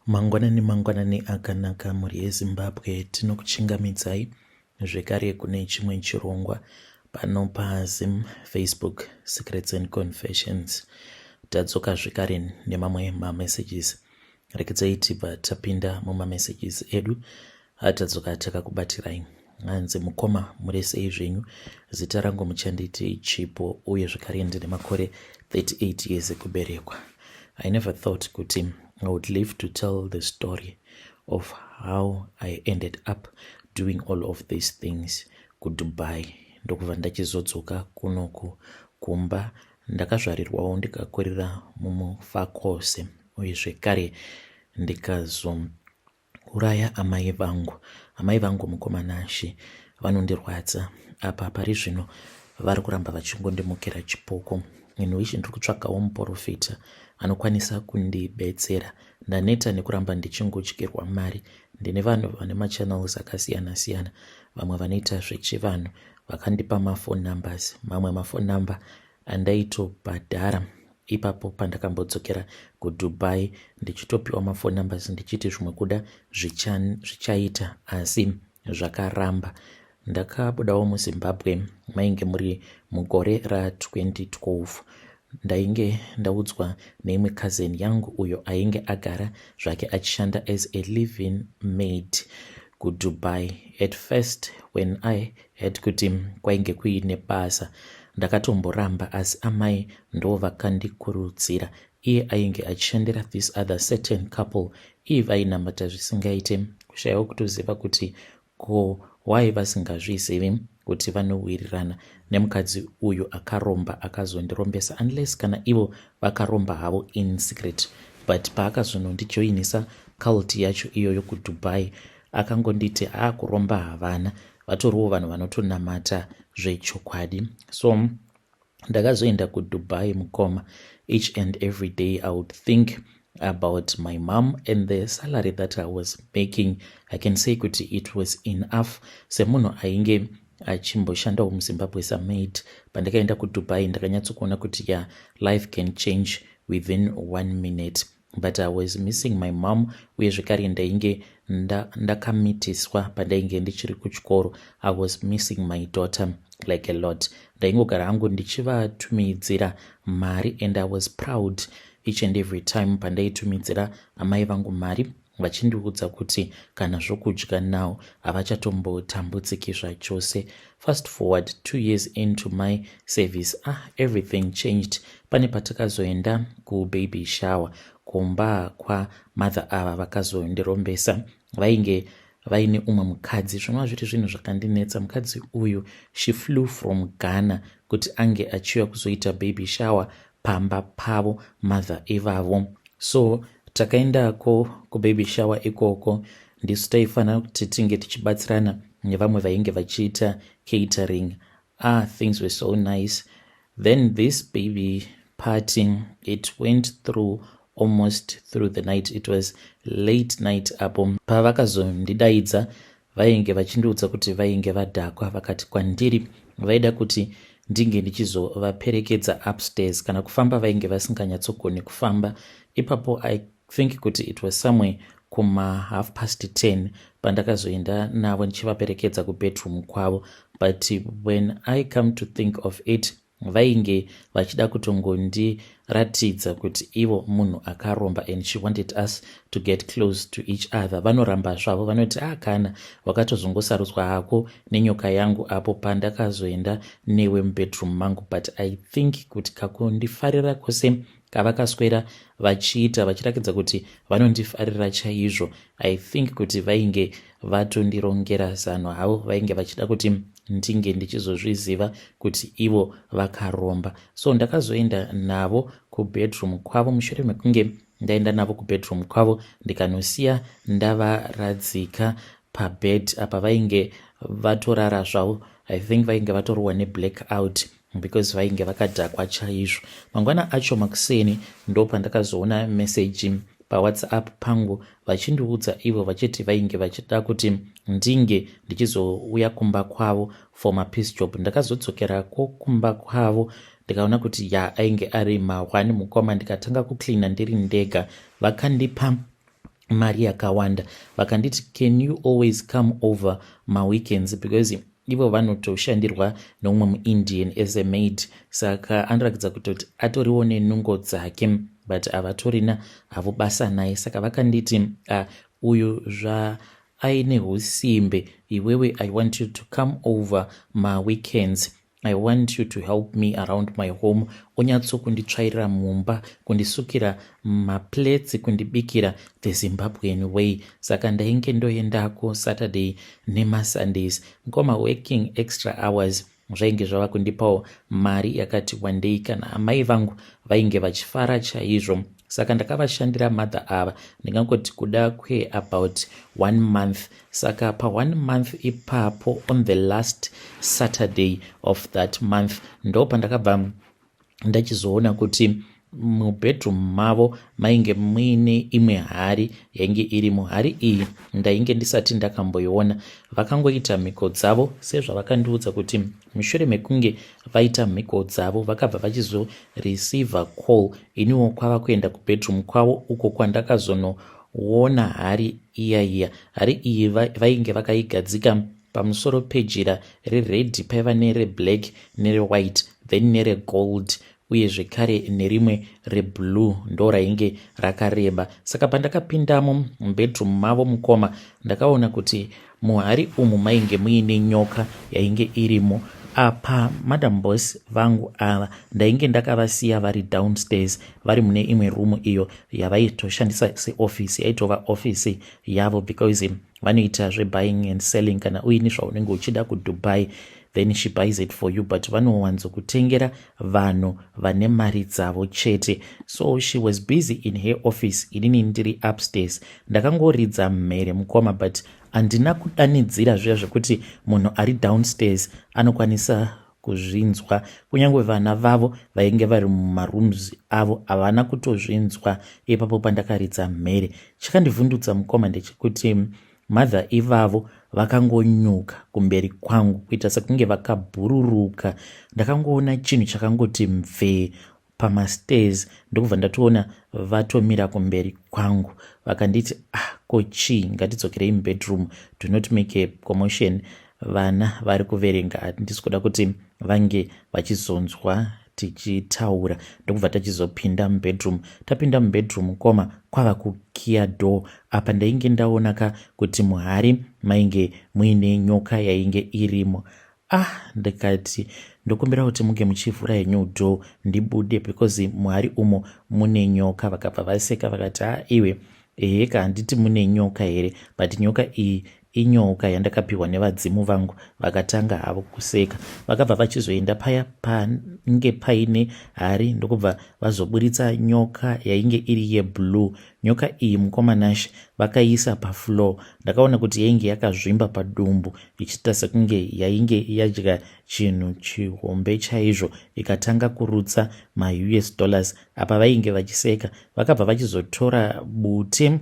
Mangwanani mangwanani akanaka mhuri yeZimbabwe, tinokuchingamidzai zvekare kune chimwe chirongwa pano paZim Facebook Secrets and Confessions. Tadzoka zvekare nemamwe mamessages. Rekedzai tibva tapinda mumamessages edu atadzoka takakubatirai. Hanzi mukoma muri sei zvenyu, zita rangu muchanditi Chipo uye zvekare ndine makore 38 years ekuberekwa. I never thought kuti I would live to tell the story of how I ended up doing all of these things kuDubai, ndokubva ndachizodzoka kunoku kumba. Ndakazvarirwawo ndikakurira mumufakose uye zvekare ndikazouraya amai vangu. Amai vangu, mukoma Nashe, vanondirwadza. Apa pari zvino vari kuramba vachingondimukira chipoko, in which ndiri kutsvagawo muprofita anokwanisa kundibetsera. Ndaneta nekuramba ndichingodyirwa mari. Ndine vanhu vane machannels akasiyana siyana, vamwe vanoita zvechivanhu, vakandipa maphone numbers, mamwe maphone number andaitobhadhara ipapo pandakambodzokera kuDubai, ndichitopiwa maphone numbers ndichiti zvimwe kuda zvichaita, asi zvakaramba. Ndakabudawo muZimbabwe mainge muri mugore ra2012. Ndainge ndaudzwa neimwe cousin yangu uyo ainge agara zvake achishanda as a living maid kuDubai. At first when I heard kuti kwainge kuine basa, ndakatomboramba, asi amai ndo vakandikurudzira. Iye ainge achishandira this other certain couple, iye vainamata zvisingaite, kushayiwa kutoziva kuti ko why vasingazvizivi kuti vanowirirana nemukadzi uyu akaromba akazondirombesa, unless kana ivo vakaromba havo in secret. But paakazonondijoinisa cult yacho iyoyo kuDubai, akangonditi aakuromba havana, vatoriwo vanhu vanotonamata zvechokwadi. So ndakazoenda kuDubai, mukoma. Each and every day I would think about my mom, and the salary that I was making, I can say kuti it was enough semunhu ainge achimboshandawo muZimbabwe samaid. Pandakaenda kuDubai, ndakanyatsokuona kuti ya, life can change within one minute, but I was missing my mom. Uye zvekare ndainge ndakamitiswa pandainge ndichiri kuchikoro. I was missing my daughter like a lot. Ndaingogara hangu ndichivatumidzira mari, and I was proud each and every time pandaitumidzira amai vangu mari, vachindiudza kuti kana zvokudya now havachatombotambudziki zvachose. Fast forward 2 years into my service, ah, everything changed. Pane patakazoenda kubaby shower kumba kwamother ava vakazondirombesa. Vainge vaine umwe mukadzi, zvinova zviri zvinhu zvakandinetsa. Mukadzi uyu, she flew from Ghana kuti ange achiuya kuzoita baby shower pamba pavo mother ivavo. So takaendako kubaby shower ikoko. Ndisu taifanira kuti tinge tichibatsirana nevamwe vainge vachiita catering. Ah, things were so nice. Then this baby party, it went through almost through the night. It was late night apo pavakazondidaidza. Vainge vachindiudza kuti vainge vadhakwa. Vakati kwandiri vaida kuti ndinge ndichizovaperekedza upstairs. Kana kufamba vainge vasinganyatsogoni kufamba ipapo. I think kuti it was somewhere kuma 10:30 pandakazoenda navo ndichivaperekedza kubedroom kwavo. But when I come to think of it, vainge vachida kutongondiratidza kuti ivo munhu akaromba, and she wanted us to get close to each other. Vanoramba zvavo, vanoti, "Ah, kana wakatozongosarudzwa hako nenyoka yangu apo pandakazoenda newe mubedroom mangu." But I think kuti kakundifarira kwose kavakaswera vachiita, vachirakidza kuti vanondifarira chaizvo, I think kuti vainge vatondirongera zano havo. Vainge vachida kuti ndinge ndichizozviziva kuti ivo vakaromba. So ndakazoenda navo kubedroom kwavo. Mushure mekunge ndaenda navo kubedroom kwavo, ndikanosiya ndavaradzika pabed. Apa vainge vatorara zvavo. I think vainge vatorwa neblack out because vainge vakadhakwa chaizvo. Mangwana acho makuseni ndo pandakazoona meseji paWhatsApp pangu vachindiudza ivo vachiti vainge vachida kuti ndinge ndichizouya kumba kwavo for mapiece job. Ndakazodzokerako kumba kwavo, ndikaona kuti ya, ainge ari ma1, mukoma. Ndikatanga kucleana ndiri ndega. Vakandipa Mari yakawanda. Vakanditi, "Can you always come over maweekends?" because ivo vanotoshandirwa neumwe muIndian as a maid, saka anoratidza kutoti atoriwo nenungo dzake, but havatorina havo basa naye. Saka vakanditi, uyu zvaaine usimbe, iwewe I want you to come over maweekends. I want you to help me around my home, unyatsokunditsvairira mumba, kundisukira maplates, kundibikira the Zimbabwean way." Saka ndainge ndoendako Saturday nemaSundays, ngoma working extra hours. Zvainge zvava kundipawo mari yakati wandei. Kana amai vangu vainge vachifara chaizvo. Saka ndakavashandira mother ava, ndingangoti kuda kweabout one month. Saka paone month ipapo, on the last Saturday of that month, ndo pandakabva ndachizoona kuti mubedroom mavo mainge muine imwe hari yainge irimo. Hari iyi ndainge ndisati ndakamboiona. Vakangoita mhiko dzavo sezvavakandiudza kuti mushure mekunge vaita mhiko dzavo, vakabva vachizoreceiva call. Iniwo kwava kuenda kubedroom kwavo, uko kwandakazonoona hari iya iya. Hari iyi vainge vakaigadzika pamusoro pejira rered. Paiva nereblack, nerewhite, then neregold, uye zvekare nerimwe reblue ndo rainge rakareba. Saka pandakapindamo mubedroom mavo, mukoma, ndakaona kuti muhari umu mainge muine nyoka yainge irimo. Apa Madam Boss vangu ava ndainge ndakavasiya vari downstairs, vari mune imwe rumu iyo yavaitoshandisa seofisi. Yaitova ofisi yavo because vanoita zvebuying and selling. Kana uine zvaunenge uchida kuDubai, then she buys it for you, but vanowanzokutengera vanhu vane mari dzavo chete. So she was busy in her office, inini ndiri upstairs. Ndakangoridza mhere, mukoma, but handina kudanidzira zviya zvekuti munhu ari downstairs anokwanisa kuzvinzwa. Kunyange vana vavo vainge vari mumarooms avo havana kutozvinzwa ipapo pandakaridza mhere. Chakandivhundutsa, mukoma, ndechekuti mother ivavo vakangonyuka kumberi kwangu kuita sekunge vakabhururuka. Ndakangoona chinhu chakangoti mvee pamastairs, ndokubva ndatoona vatomira kumberi kwangu. Vakanditi, "Ah, ko chii? Ngatidzokerei mubedroom. Do not make a commotion, vana vari kuverenga, handisi kuda kuti vange vachizonzwa tichitaura." Ndokubva tachizopinda mubedroom. Tapinda mubedroom, koma, kwava kukiya door. Apa ndainge ndaonaka kuti muhari mainge muine nyoka yainge irimo. Ah, ndikati, "Ndokumbira kuti munge muchivhura henyu door ndibude, because muhari umo mune nyoka." Vakabva vaseka, vakati, "A, iwe, eheka, handiti mune nyoka here? But nyoka iyi inyoka yandakapiwa nevadzimu vangu." Vakatanga havo kuseka. Vakabva vachizoenda paya pange paine hari, ndokubva vazoburitsa nyoka yainge iri yeblue. Nyoka iyi, mukoma Nashe, vakaisa pafloor. Ndakaona kuti yainge yakazvimba padumbu, ichiita sekunge yainge yadya chinhu chihombe chaizvo, ikatanga kurutsa maUS dollars. Apa vainge vachiseka. Vakabva vachizotora bute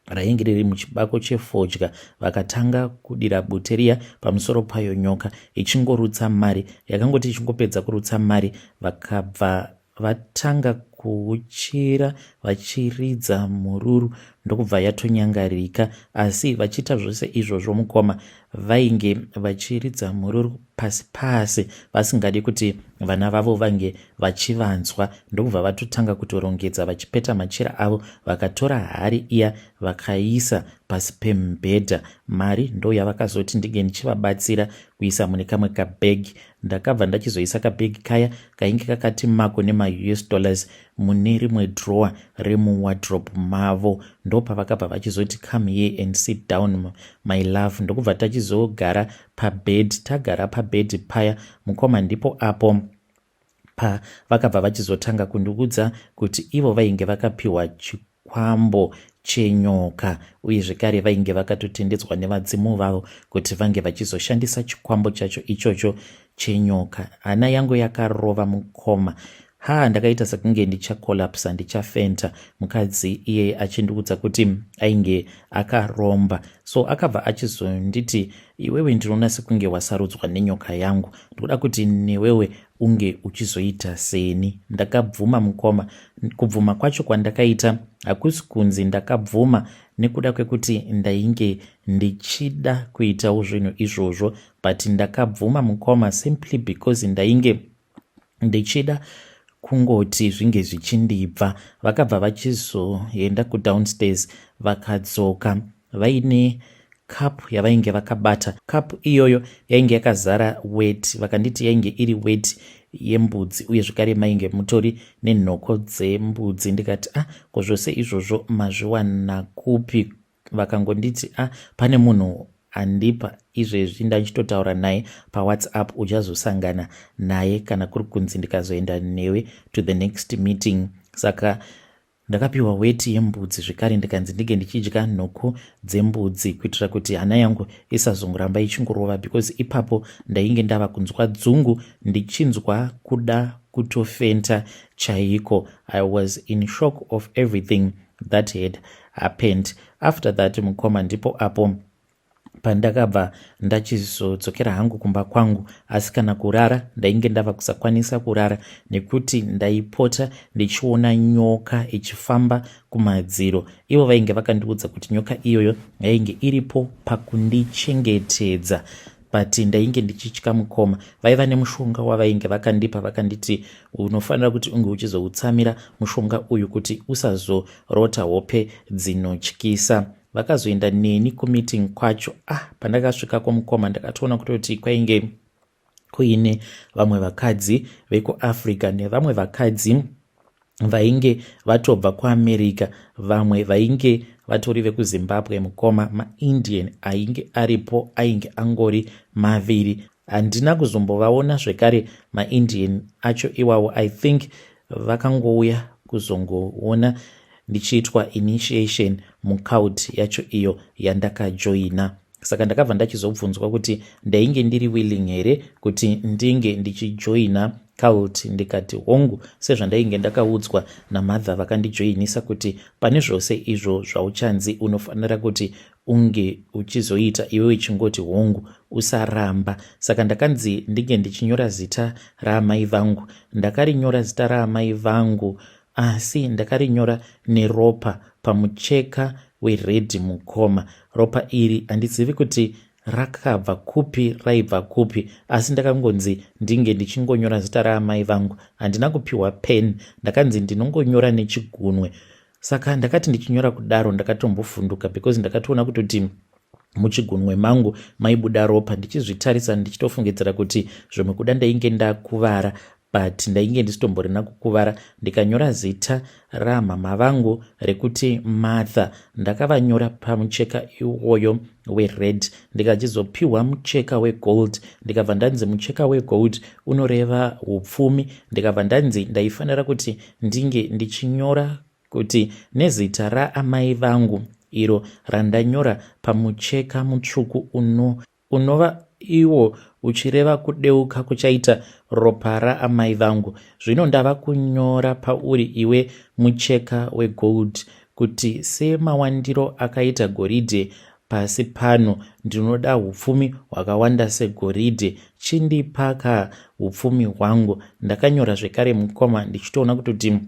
rainge riri muchibako chefodya, vakatanga kudira bute riya pamusoro payo, nyoka ichingorutsa mari. Yakangoti ichingopedza kurutsa mari, vakabva vatanga kuuchira vachiridza mhururu, ndokubva yatonyangarika. Asi vachiita zvose izvozvo, mukoma, vainge vachiridza mhururu pasi pasi, vasingadi kuti vana vavo vange vachivanzwa. Ndokubva vatotanga kutorongedza, vachipeta machira avo. Vakatora hari iya, vakaisa pasi pemubhedha. Mari ndo yavakazoti ndinge ndichivabatsira kuisa mune kamwe kabhegi. Ndakabva ndachizoisa kabhegi kaya kainge kakati mako nemaUS dollars mune rimwe drawer remuwardrobe mavo. Ndopavakabva vachizoti, "Come here and sit down, my love." Ndokubva tachizogara pabed. Tagara pabed paya, mukoma, ndipo apo pavakabva vachizotanga kundiudza kuti ivo vainge vakapiwa chikwambo chenyoka, uye zvekare vainge vakatotendedzwa nevadzimu vavo kuti vange vachizoshandisa chikwambo chacho ichocho chenyoka. Hana yangu yakarova, mukoma. Haa ndakaita sekunge ndichacollapsa ndichafenta mukadzi iyeye achindiudza kuti ainge akaromba. So akabva achizonditi iwewe ndinoona sekunge wasarudzwa nenyoka yangu ndikuda kuti newewe unge uchizoita seni. Ndakabvuma mukoma. Kubvuma kwacho kwandakaita hakusi kunzi ndakabvuma nekuda kwekuti ndainge ndichida kuitawo zvinhu izvozvo but ndakabvuma mukoma simply because ndainge ndichida kungoti zvinge zvichindibva. Vakabva vachizoenda kudownstairs vakadzoka vaine cup yavainge vakabata. Cup iyoyo yainge yakazara weti, vakanditi yainge iri weti yembudzi uye zvekare mainge mutori nenhoko dzembudzi. Ndikati ah, ko zvose izvozvo mazviwana kupi? Vakangonditi ah, pane munhu andipa izvezvi ndachitotaura naye pawhatsapp uchazosangana naye kana kuri kunzi ndikazoenda newe to the next meeting. Saka Ndakapiwa weti yembudzi zvekare ndikanzi ndinge ndichidya nhoko dzembudzi kuitira kuti hana yangu isazongoramba ichingorova because ipapo ndainge ndava kunzwa dzungu ndichinzwa kuda kutofenta chaiko. I was in shock of everything that had happened. After that mukoma ndipo apo Pandakabva ndachizodzokera hangu kumba kwangu asi kana kurara ndainge ndava kusakwanisa kurara nekuti ndaipota ndichiona nyoka ichifamba kumadziro. Ivo vainge vakandiudza kuti nyoka iyoyo yainge iripo pakundichengetedza but ndainge ndichitya mukoma. Vaiva nemushonga wavainge vakandipa vakanditi unofanira kuti unge uchizoutsamira mushonga uyu kuti usazorota hope dzinotyisa. Vakazoenda neni kumeeting kwacho ah pandakasvikako mukoma ndakatoona kutoti kwainge kuine vamwe vakadzi vekuAfrica nevamwe vakadzi vainge vatobva kuAmerica vamwe vainge vatori vekuZimbabwe mukoma maIndian ainge aripo ainge angori maviri handina kuzombovaona zvekare maIndian acho iwawo I think vakangouya kuzongoona ndichiitwa initiation mucult yacho iyo yandakajoina. Saka ndakabva ndachizobvunzwa kuti ndainge ndiri willing here kuti ndinge ndichijoina cult ndikati hongu sezvandainge ndakaudzwa namother vakandijoinisa kuti pane zvose izvo zvauchanzi unofanira kuti unge uchizoita iwewe chingoti hongu usaramba. Saka ndakanzi ndinge ndichinyora zita raamai vangu. Ndakarinyora zita raamai vangu asi ndakarinyora neropa pamucheka wered mukoma. Ropa iri handizivi kuti rakabva kupi raibva kupi asi ndakangonzi ndinge ndichingonyora zita raamai vangu. Handina kupiwa pen ndakanzi ndinongonyora nechigunwe. Saka ndakati ndichinyora kudaro ndakatombovhunduka because ndakatoona kutoti muchigunwe mangu maibuda ropa ndichizvitarisa ndichitofungidzira kuti zvimwe kuda ndainge ndakuvara but ndainge ndisitomborina kukuvara ndikanyora zita ramama vangu rekuti Martha ndakavanyora pamucheka iwoyo wered ndikachizopiwa mucheka wegold ndikabva ndanzi mucheka wegold unoreva upfumi ndikabva ndanzi ndaifanira kuti ndinge ndichinyora kuti nezita raamai vangu iro randanyora pamucheka mutsvuku uno unova iwo uchireva kudeuka kuchaita ropa raamai vangu. Zvino ndava kunyora pauri iwe mucheka wegold, kuti semawandiro akaita goridhe pasi pano, ndinoda hupfumi hwakawanda segoridhe. Chindipaka hupfumi hwangu. Ndakanyora zvekare mukoma ndichitoona kutoti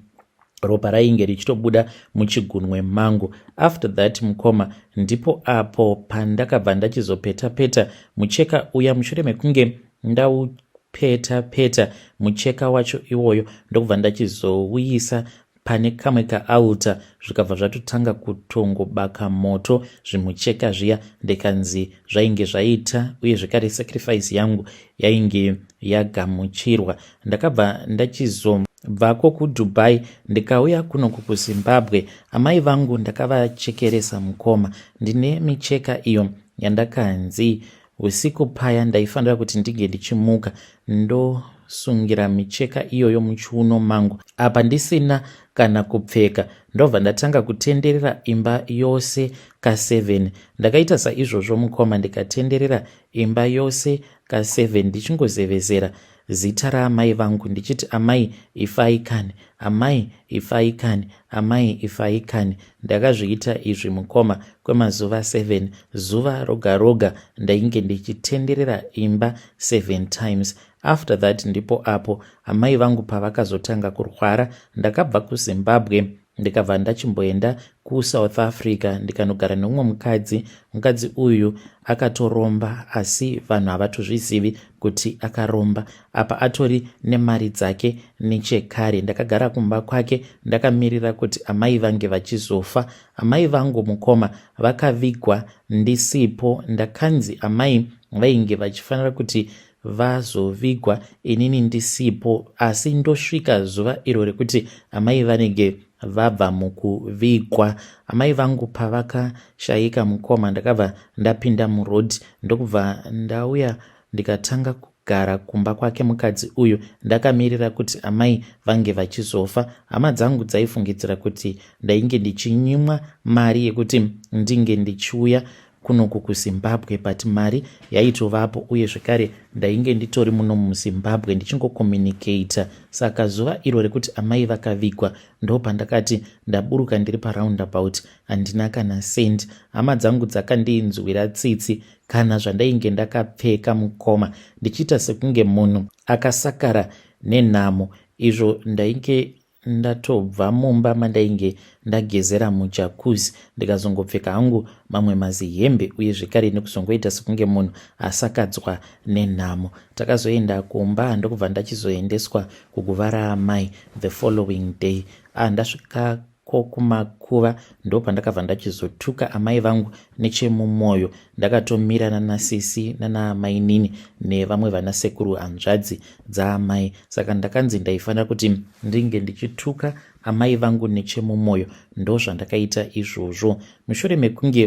ropa rainge richitobuda muchigunwe mangu. After that mukoma ndipo apo pandakabva ndachizopeta peta mucheka uya mushure mekunge ndaupeta peta mucheka wacho iwoyo ndokubva ndachizouisa pane kamwe kaaltar zvikabva zvatotanga kutongobaka moto zvimucheka zviya ndikanzi zvainge zvaita uye zvekare sacrifice yangu yainge yagamuchirwa. Ndakabva ndachizobvako kuDubai ndikauya kunoku kuZimbabwe. Amai vangu ndakavachekeresa mukoma. Ndine micheka iyo yandakanzi usiku paya ndaifanira kuti ndinge ndichimuka ndosungira micheka iyoyo muchiuno mangu apa ndisina kana kupfeka ndobva ndatanga kutenderera imba yose ka7 ndakaita saizvozvo mukoma ndikatenderera imba yose ka7 ndichingozevezera. zita raamai vangu ndichiti amai ifai kani, amai ifai kani, amai ifai kani. Ndakazviita izvi mukoma kwemazuva 7. Zuva roga roga ndainge ndichitenderera imba 7 times. After that ndipo apo amai vangu pavakazotanga kurwara. Ndakabva kuZimbabwe ndikabva ndachimboenda kuSouth Africa ndikanogara neumwe mukadzi. Mukadzi uyu akatoromba asi vanhu havatozvizivi kuti akaromba. Apa atori nemari dzake nechekare. Ndakagara kumba kwake ndakamirira kuti amai vange vachizofa. Amai vangu mukoma vakavigwa ndisipo. Ndakanzi amai vainge vachifanira kuti vazovigwa inini ndisipo asi ndosvika zuva iro rekuti amai vanenge vabva mukuvigwa. Amai vangu pavakashaika mukoma ndakabva ndapinda muroad ndokubva ndauya ndikatanga kugara kumba kwake mukadzi uyu ndakamirira kuti amai vange vachizofa. Hama dzangu dzaifungidzira kuti ndainge ndichinyimwa mari yekuti ndinge ndichiuya kunoku kuZimbabwe but mari yaitovapo uye zvekare ndainge nditori muno muZimbabwe ndichingokommunicata. Saka zuva iro rekuti amai vakavigwa ndopandakati ndaburuka ndiri paroundabout handina kana cent. Hama dzangu dzakandinzwira tsitsi kana zvandainge ndakapfeka mukoma ndichiita sekunge munhu akasakara nenhamo izvo ndainge ndatobva mumba mandainge ndagezera mujacuzzi ndikazongopfeka hangu mamwe mazihembe uye zvekare nekuzongoita sekunge munhu asakadzwa nenhamo. Takazoenda kumba ndokubva ndachizoendeswa kuguva raamai the following day. Ah, ndasvika ko kumakuva ndopandakabva ndachizotuka amai vangu nechemumwoyo ndakatomira nanasisi nanaamainini nevamwe vanasekuru hanzvadzi dzaamai saka ndakanzi ndaifanira kuti ndinge ndichituka amai vangu nechemumwoyo ndozvandakaita izvozvo mushure mekunge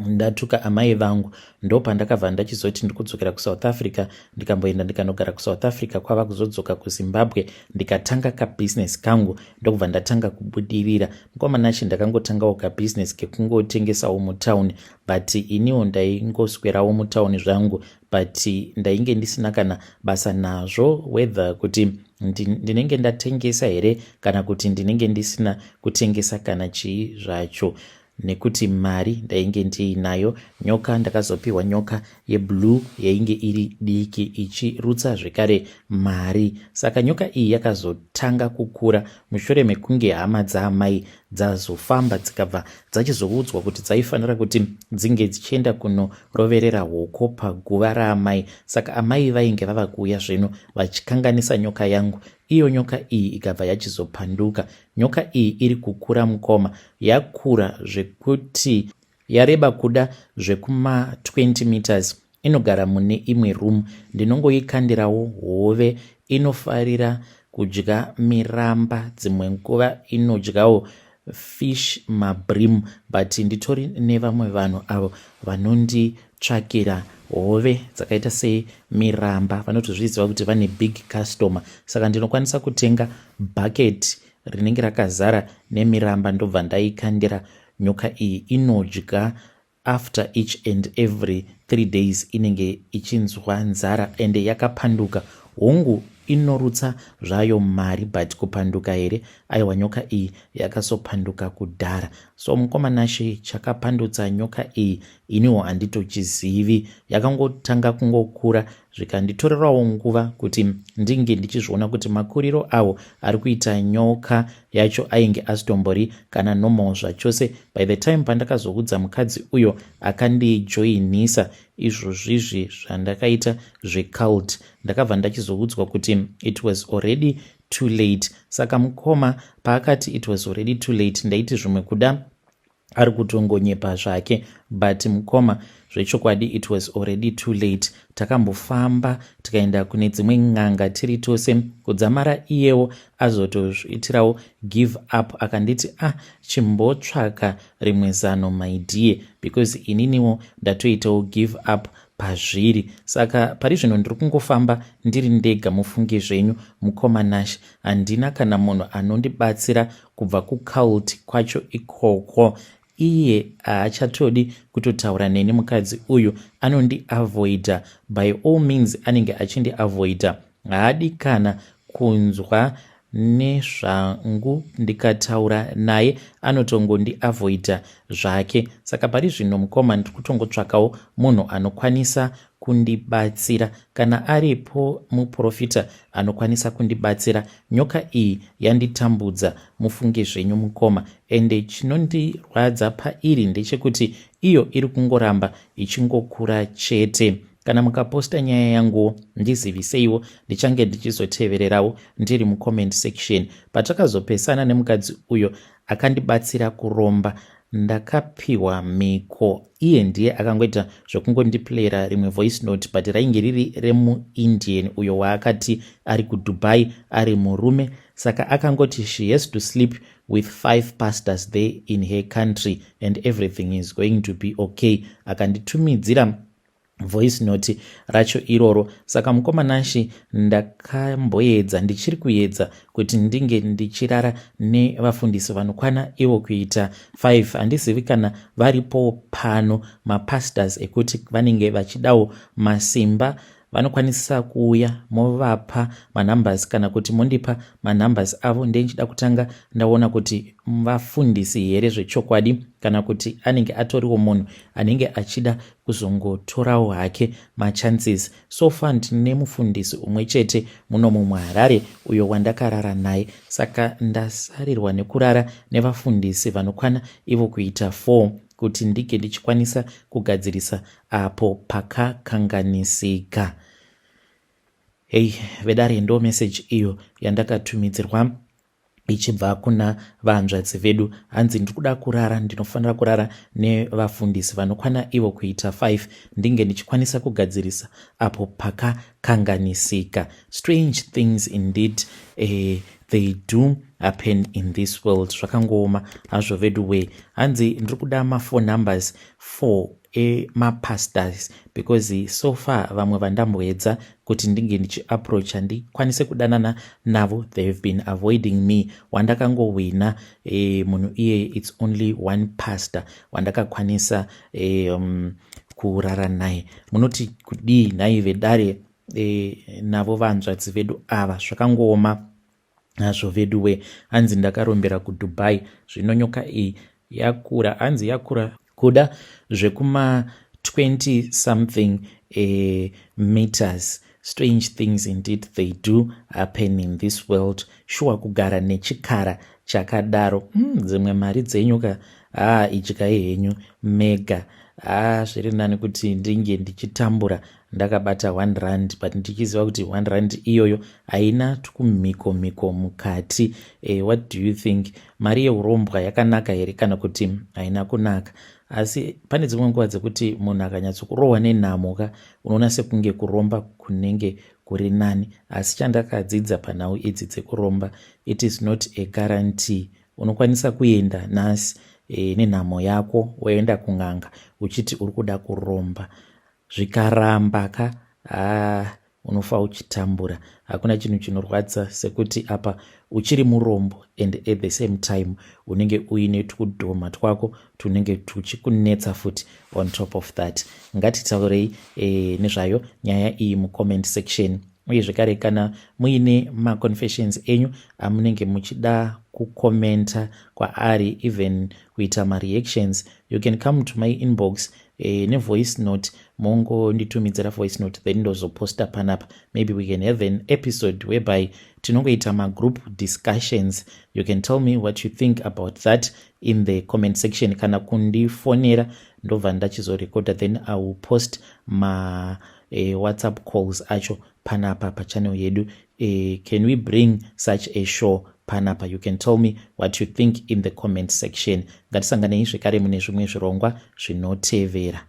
ndatuka amai vangu ndopandakabva ndachizoti ndikudzokera kuSouth Africa ndikamboenda ndikanogara kuSouth Africa kwava kuzodzoka kuZimbabwe ndikatanga kabhizinesi kangu ndokubva ndatanga kubudirira. Mukoma Nashe ndakangotangawo kabhizinesi kekungotengesawo mutown but iniwo ndaingoswerawo mutown zvangu but ndainge ndisina kana basa nazvo whether kuti ndinenge ndatengesa here kana kuti ndinenge ndisina kutengesa kana chii zvacho nekuti mari ndainge ndiinayo. Nyoka ndakazopiwa nyoka yeblue yainge iri diki ichirutsa zvekare mari. Saka nyoka iyi yakazotanga kukura mushure mekunge hama dzaamai dzazofamba dzikabva dzachizoudzwa kuti dzaifanira kuti dzinge dzichienda kunoroverera hoko paguva raamai. Saka amai vainge vava kuuya zvino vachikanganisa nyoka yangu. Iyo nyoka iyi ikabva yachizopanduka. Nyoka iyi iri kukura mukoma, yakura zvekuti yareba kuda zvekuma 20 meters. Inogara mune imwe room. Ndinongoikandirawo hove. Inofarira kudya miramba, dzimwe nguva inodyawo fish mabrim but nditori nevamwe vanhu avo vanonditsvakira hove dzakaita semiramba vanotozviziva kuti vane big customer saka ndinokwanisa kutenga bucket rinenge rakazara nemiramba ndobva ndaikandira nyoka iyi inodya after each and every 3 days inenge ichinzwa nzara ende yakapanduka hongu inorutsa zvayo mari but kupanduka here aiwa nyoka iyi yakasopanduka kudhara so mukoma Nashe chakapandutsa nyoka iyi iniwo handitochizivi yakangotanga kungokura zvikanditorerawo nguva kuti ndinge ndichizviona kuti makuriro awo ari kuita nyoka yacho ainge asitombori kana normal zvachose by the time pandakazoudza mukadzi uyo akandijoinisa izvozvizvi zvandakaita zvecult ndakabva ndachizoudzwa kuti it was already too late saka mukoma paakati it was already too late ndaiti zvimwe kuda ari kutongonyepa zvake but mukoma zvechokwadi it was already too late takambofamba tikaenda kune dzimwe n'anga tiri tose kudzamara iyewo azotozviitirawo give up akanditi ah chimbotsvaka rimwe zano my dear because ininiwo ndatoitawo give up pazviri saka pari zvino ndiri kungofamba ndiri ndega mufunge zvenyu mukoma Nash handina kana munhu anondibatsira kubva kucult kwacho ikoko iye haachatodi kutotaura neni mukadzi uyu anondiavoida by all means anenge achindiavoida. Haadi kana kunzwa nezvangu, ndikataura naye anotongondiavoida zvake. Saka pari zvino mukoma, ndiri kutongotsvakawo munhu anokwanisa kundibatsira. Kana aripo muprofita anokwanisa kundibatsira, nyoka iyi yanditambudza, mufunge zvenyu mukoma. Ende chinondirwadza pairi ndechekuti iyo iri kungoramba ichingokura chete. Kana mukaposta nyaya yanguwo, ndiziviseiwo, ndichange ndichizotevererawo ndiri mucomment section. Patakazopesana nemukadzi uyo akandibatsira kuromba, ndakapiwa mhiko. Iye ndiye akangoita zvekungondiplayera rimwe voice note, but rainge riri remuIndian uyo waakati ari kuDubai, ari murume. Saka akangoti she has to sleep with five pastors there in her country and everything is going to be okay. Akanditumidzira voice note racho iroro. Saka mukoma Nashi, ndakamboedza, ndichiri kuedza kuti ndinge ndichirara nevafundisi vanokwana ivo kuita 5. Handizivi kana varipo pano mapastors ekuti vanenge vachidawo masimba, vanokwanisa kuuya movapa manumbers kana kuti mondipa manumbers avo. Ndendichida kutanga ndaona kuti vafundisi here zvechokwadi kana kuti anenge atoriwo munhu anenge achida kuzongotorawo hake machances. So far ndine mufundisi umwe chete munomu muHarare uyo wandakarara naye. Saka ndasarirwa nekurara nevafundisi vanokwana ivo kuita 4 kuti ndinge ndichikwanisa kugadzirisa apo pakakanganisika. Hei vedare, ndo message iyo yandakatumidzirwa ichibva kuna vanzvadzi vedu. Hanzi ndiri kuda kurara, ndinofanira kurara nevafundisi vanokwana ivo kuita 5, ndinge ndichikwanisa kugadzirisa apo pakakanganisika. Strange things indeed, they do happen in this world. Zvakangooma hazvo vedu way. Hanzi ndiri kuda maphone numbers for emapastors because so far vamwe vandamboedza kuti ndinge ndichiapproacha ndikwanise kudanana navo, they have been avoiding me. Wandakangowina munhu iyeye, it's only one pastor wandakakwanisa kurara naye. Munoti kudii nhai vedare navo vanzvadzi vedu ava? Zvakangooma hazvo vedu we. Hanzi ndakarombera kuDubai, zvino nyoka iyi yakura. Hanzi yakura kuda zvekuma 20 something meters. Strange things indeed, they do happen in this world. Shuwa, kugara nechikara chakadaro, dzimwe mari dzenyu ka, haa, idyai henyu mega. Haa, zviri nani kuti ndinge ndichitambura ndakabata R1, but ndichiziva kuti R1 iyoyo haina tukumhiko mhiko mukati. What do you think? Mari yeurombwa yakanaka here kana kuti haina kunaka? Asi pane dzimwe nguva dzekuti munhu akanyatsokurohwa nenhamo ka, unoona sekunge kuromba kunenge kuri nani. Asi chandakadzidza panhau idzi dzekuromba, it is not a guarantee. Unokwanisa kuenda nhasi nenhamo yako, woenda kun'anga uchiti uri kuda kuromba, zvikaramba ka, haa, unofa uchitambura. Hakuna chinhu chinorwadza sekuti apa uchiri murombo and at the same time unenge uine tukudhoma twako tunenge tuchikunetsa futi on top of that. Ngatitaurei nezvayo nyaya iyi mucomment section. Uye zvekare, kana muine maconfessions enyu amunenge muchida kukomenta kwaari, even kuita mareactions, you can come to my inbox nevoice note, mongonditumidzira voice note, then ndozoposta panapa. Maybe we can have an episode whereby tinongoita magroup discussions. You can tell me what you think about that in the comment section, kana kundifonera, ndobva ndachizorekoda, then I will post ma WhatsApp calls acho panapa pachannel yedu. Can we bring such a show panapa? You can tell me what you think in the comment section. Ngatisanganei zvekare mune zvimwe zvirongwa zvinotevera.